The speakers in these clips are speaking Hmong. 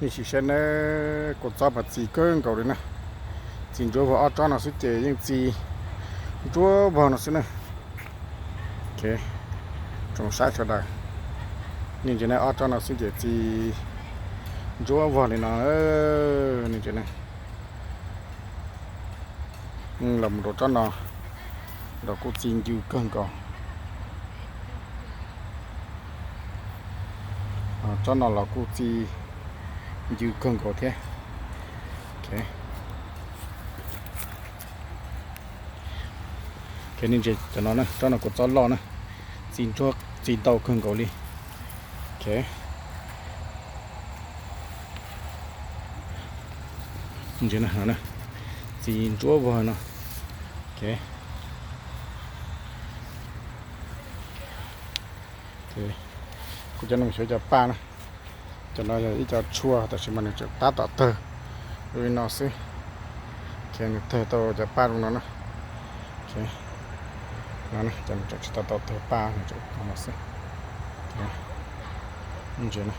Nej sim saib na, kua txob mas txi kawg nkaus li na. Txi ntsuab vog, ob tsob no xwb ces yeej txi ntsuab vog no xwb na. Tsoom saib sawv daws, nej ntsia na, ob tsob no xwb ces txi ntsuab vog li no. Nej ntsia na, los mus rau tsob no los kuj txi ncw kawg nkaus. Tsob no los kuj txi ncw kawg nkaus thiab. Ok, nej ntsia cov no na, tsob no kua txob loj na, txi ntsuab, txi ntau kawg nkaus li. Ok, ntsia na, txi ntsuab vog no. Ok, kuv coj nej mus xyuas cov paj na. Cov no yog ib co tshuaj tab sis mas nws tseem tab tom tawg li no xwb. Ok, nws tawg tau cov paj zoo no na. Ok, no na, cov no tseem tsis tau tau tawg paj, nws tseem tau no xwb. Ok, ntsia na.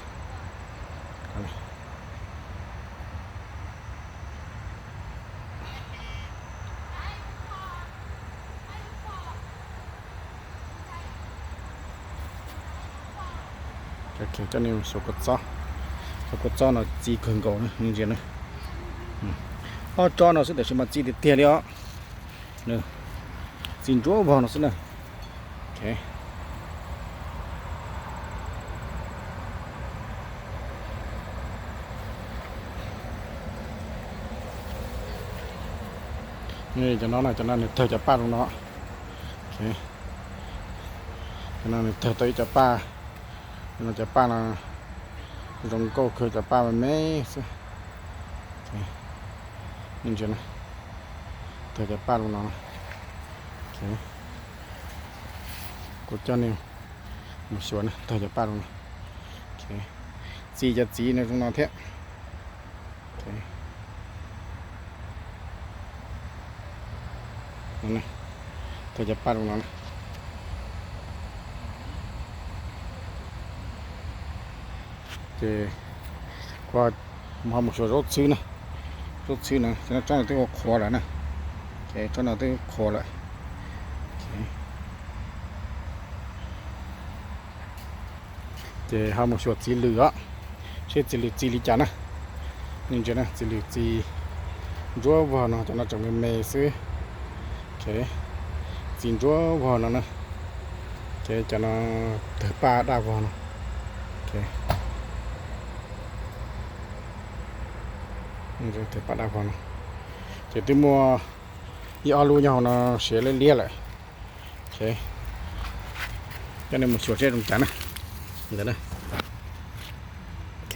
Ok, coj nej mus xyuas kua txob. Cov kua txob no txi kawg nkaus na, nej ntsia na. Ob tsob no xwb tab sis mas txi tiag tiag li os. Txi ntsuab vog no xwb na. Ok, cov no, cov no nws tawg cov paj zoo no. Ok, cov no nws tawg tau ib co paj. Cov no cov paj no zoo nkauj kawg, cov paj me me xwb. Ok, nej ntsia na, tawg cov paj zoo no. Ok, kuv coj nej mus xyuas na, tawg cov paj zoo no. Ok, txi cov txiv no zoo no thiab. Ok, tawg cov paj zoo no. Ces kuv ho mus xyuas zaub txhwb na. Zaub txhwb no, tsob no twb ua qhuav lawm na. Ok, tsob no twb qhuav lawm. Ok, ces ho mus xyuas txiv lws os, seb txiv lws txi li cas na. Nej ntsia na, txiv lws txi ntsuab vog no, cov no tseem me me xwb. Ok, txi ntsuab vog no na. Ok, cov no tawg paj daj vog no. Ok, tawg paj daj vog no. Ces twb muaj ib ob lub nyob hauv no siav liab liab lawm. Ok, coj nej mus xyuas seb zoo cas na. Ntawd na. Ok,